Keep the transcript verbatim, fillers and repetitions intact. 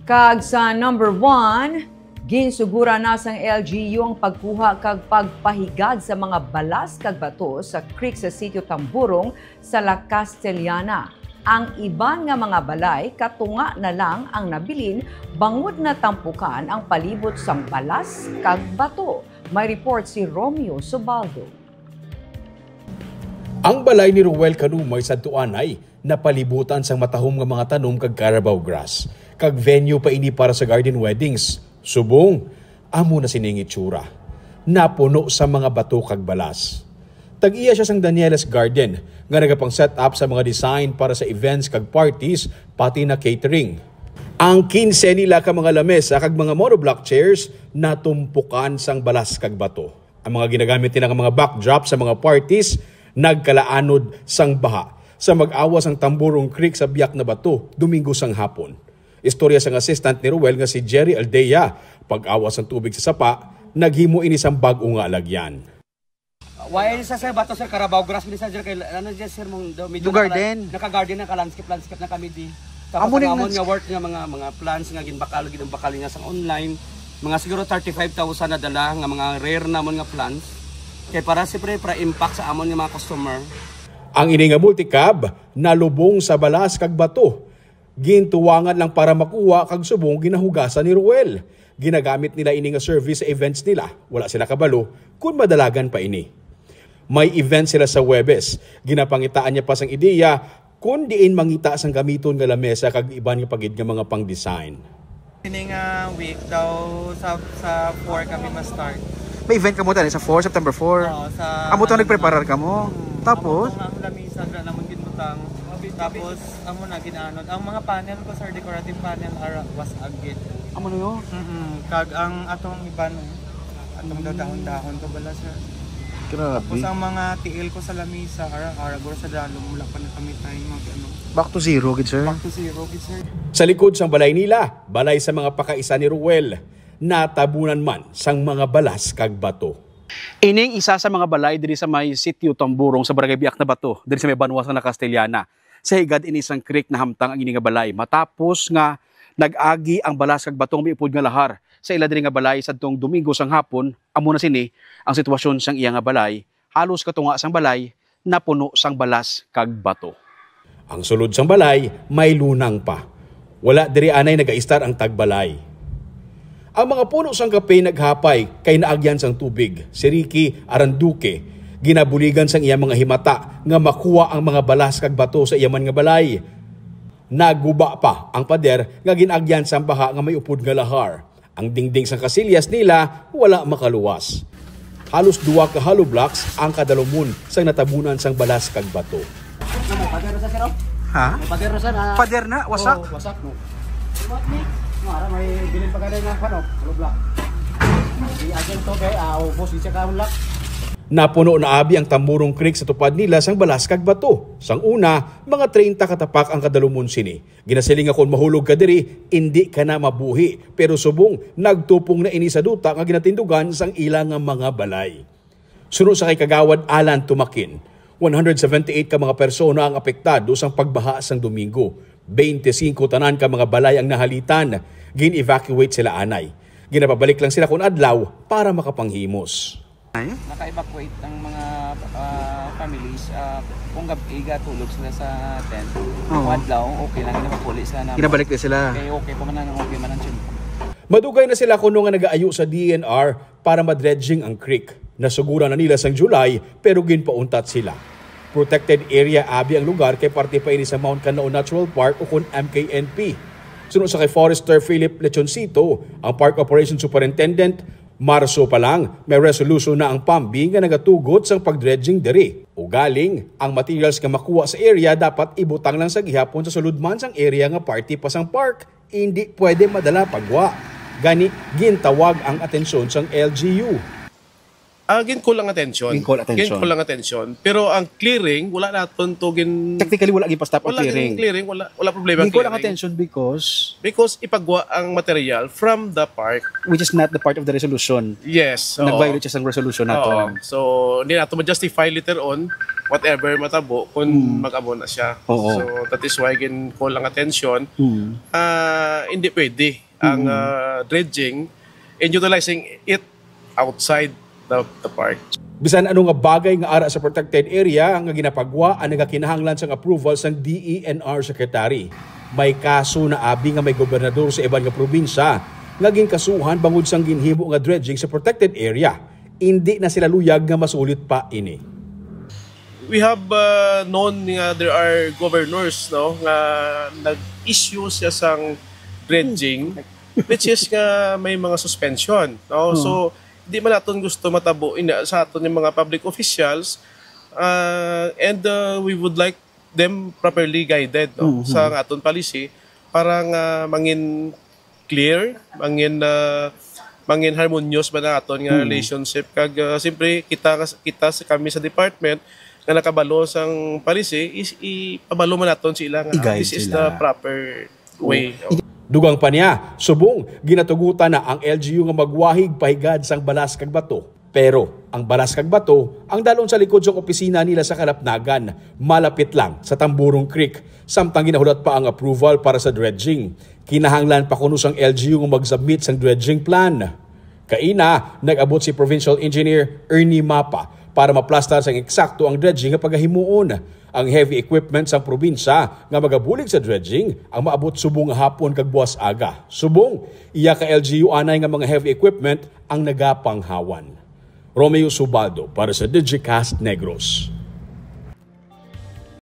Kag sa number one, ginsuguran na sang L G U ang pagkuha kag pagpahigad sa mga balas kag bato sa creek sa Sitio Tamburong sa La Castellana. Ang iban nga mga balay, katunga na lang ang nabilin bangod natampukan ang palibot sang balas kag bato. May report si Romeo Subaldo. Ang balay ni Ruel Canumay sadto anay napalibutan sang matahom nga mga tanom kag carabao grass, kag venue pa ini para sa garden weddings. Subong, amo na sini ang itsura. Napuno sa mga bato kag balas. Tag-iya sia sang Daniela's Garden, nga nagapang-set up sa mga design para sa events kag parties, pati na catering. Ang kinse nila ka mga lamesa kag mga monoblock chairs natumpukan sang balas kag bato. Ang mga ginagamit nila nga mga backdrop sa mga parties nagkalaanod sang baha sa mag-awas sang Tamburong Creek sa Biak na Bato, Domingo sang hapon. Istorya sang assistant ni Ruel nga si Jerry Aldea, pag-awas sang tubig sa sapa, naghimo ini sang bag-o nga alagyan. Why sa, sir, bato, sir, carabao grass, sir, kay ano dyan, sir, mong do, medyo Yung garden. Naka-garden, naka-landscape, landscape na kami di. Tapos amo ang ning amon nga worth nga mga, mga plants nga ginbakal, ginbakal niya sa online, mga siguro thirty-five thousand na dala nga mga rare namon nga plants. Kay para siyempre para impact sa amon nga mga customer. Ang ini nga multicab nalubong sa balas kag bato. Gintuwangan lang para makuha kag subong ginahugasan ni Ruel. Ginagamit nila ini nga service sa events nila. Wala sila kabalo kon madalagan pa ini. May event sila sa Huwebes. Ginapangitaan niya pa sang ideya kon diin mangita sang gamiton nga lamesa kag iban nga pagid nga mga pang-design. Sini nga week daw sa, sa four kami ma-start. May event kamo tani sa four, September four? Oo, sa Amo to nagpreparar kamo? Mm. Tapos? Amo to nga ang lamisa, gra namon ginbutang. Tapos, amo na, ginaanod. Ang mga panel ko, sir, decorative panel, ara, was agit. Amo na yun? Mm-mm. Kag ang atong iban, atong dadahon-dahon to bala, sir. Grabe. Tapos ang mga tiil ko sa lamisa, ara, ara, guro sa dalom, wala pa na kami time mag, ano. Back to zero, gid, sir. Back to zero, gid, sir. Sa likod sang balay nila, balay sa mga pakaisa ni Ruel, natabunan man sang mga balas kag bato. Ining isa sa mga balay diri sa may Sitio Tamburong sa Barangay Biak na Bato, diri sa may banwa sa La Castellana. Sa higad ini sang creek nahamtang ang ini nga balay matapos nga nag-agi ang balas kag bato nga may upod nga lahar sa ila diri nga balay sadtong Domingo sang hapon. Amo na sini ang sitwasyon sang iya nga balay. Halos katunga sang balay napuno sang balas kag bato. Ang sulod sang balay may lunang pa. Wala diri anay nagaistar ang tagbalay. Ang mga puno sang kape naghapay kay naagyan sang tubig. Si Ricky Aranduque, ginabuligan sang iya mga himata nga makuha ang mga balas kag bato sa iya man nga balay. Naguba pa ang pader nga gin-agyan sang baha nga may upod nga lahar. Ang dingding sang kasilyas nila wala makaluwas. Halos duha ka hollow blocks ang kadalumon sang natabunan sang balas kag bato. May pader na sa, sir, oh. Ha? May pader na sa na. Pader na? Wasak? Oh, wasak, no? What, ni? No, ara, may bilin pa ganun na, ano, hollow block. Di agent to, kay, ah, ubos, di siya ka-unlock. Napuno na abi ang Tamburong Creek sa tupad nila sang balas kag bato. Sang una, mga treinta ka tapak ang kadalumon sini. Ginasiling nga kon mahulog ka diri, indi ka na mabuhi. Pero subong, nagtupong na ini sa duta nga ginatindugan sang ila nga mga balay. Suno sa kay Kagawad Alan Tumakin, one hundred seventy-eight ka mga persona ang apektado sang pagbaha sang Domingo. Twenty-five tanan ka mga balay ang nahalitan. Gin-evacuate sila anay. Ginapabalik lang sila kon adlaw para makapanghimos. Ay? Naka-evacuate ang mga, ah, families, ah, kung gab-, iga tulog sila sa tent. Oo. Kung adlaw, okay lang, ginapapuli sila na. Ginabalik na sila. Okay, okay pa man ang, okay man ang tiyempo. Madugay na sila kuno nga nagaayo sa D N R para madredging ang creek. Nasuguran na nila sang July, pero ginpauntat sila. Protected area abi ang lugar kay parte pa ini sa Mount Kanao Natural Park, ukon M K N P. Suno sa kay Forester Philip Lechoncito, ang Park Operations Superintendent, Marso pa lang, may resolution na ang PAMBI nga nagatugot sang pagdredging diri. Ugaling, ang materials nga makuha sa area dapat ibutang lang sa gihapon sa sulod man sang area nga parte pa sang park. Indi pwede madala pa gwa. Gani, gintawag ang atensyon sang L G U. Ah, gin-call ang attention. Gin-call attention. Gin-call ang attention. Pero ang clearing, wala naton to gin... Technically, wala gipastop ang Wala clearing. Gin-clearing, wala, wala problema ang Gin-call ang clearing. Attention because Because ipagwa ang material from the park. Which is not the part of the resolution. Yes. So, Nag-violate siya sa resolution nato. Oo. So, hindi nato ma-justify later on whatever matabo kung mag-amo na siya. Oo. So, that is why gin-call ang attention. Hmm. Ah, hindi pwede ang ah, dredging and utilizing it outside the, the park. Bisan ano nga bagay nga ara sa protected area nga ginapagwa ang nagakinahanglan sang approval sang D E N R secretary. May kaso na abi nga may gobernador sa iban nga probinsya nga ginkasuhan bangod sang ginhimo nga dredging sa protected area. Indi na sila luyag nga masulit pa ini. We have uh, known nga there are governors, no, nga nag-issue siya sang dredging, which is nga may mga suspension, no. So di man naton gusto matabo ina sa aton yung mga public officials, uh, and uh, we would like them properly guided, no, sa aton policy para nga mangin clear, mangin uh, mangin harmonious ba na aton nga relationship. Kag uh, siyempre kita kita sa kami sa department nga nakabalo sang policy is ipabalo man naton sila nga I-guide this is sila. The proper way. Dugang pa niya, subong ginatugutan na ang L G U nga magwahig pahigad sang balas kag bato. Pero ang balas kag bato ang dalon sa likod sang opisina nila sa Kalapnagan, malapit lang sa Tamburong Creek, samtang ginahulat pa ang approval para sa dredging. Kinahanglan pa kuno sang L G U nga mag-submit sang dredging plan. Kaina, nag-abot si Provincial Engineer Ernie Mapa para maplastar sang eksakto ang dredging nga pagahimuon. Ang heavy equipment sang probinsya nga magabulig sa dredging ang maabot subong nga hapon kag buas aga. Subong, iya ka L G U anay nga mga heavy equipment ang nagapanghawan. Romeo Subaldo para sa Digicast Negros.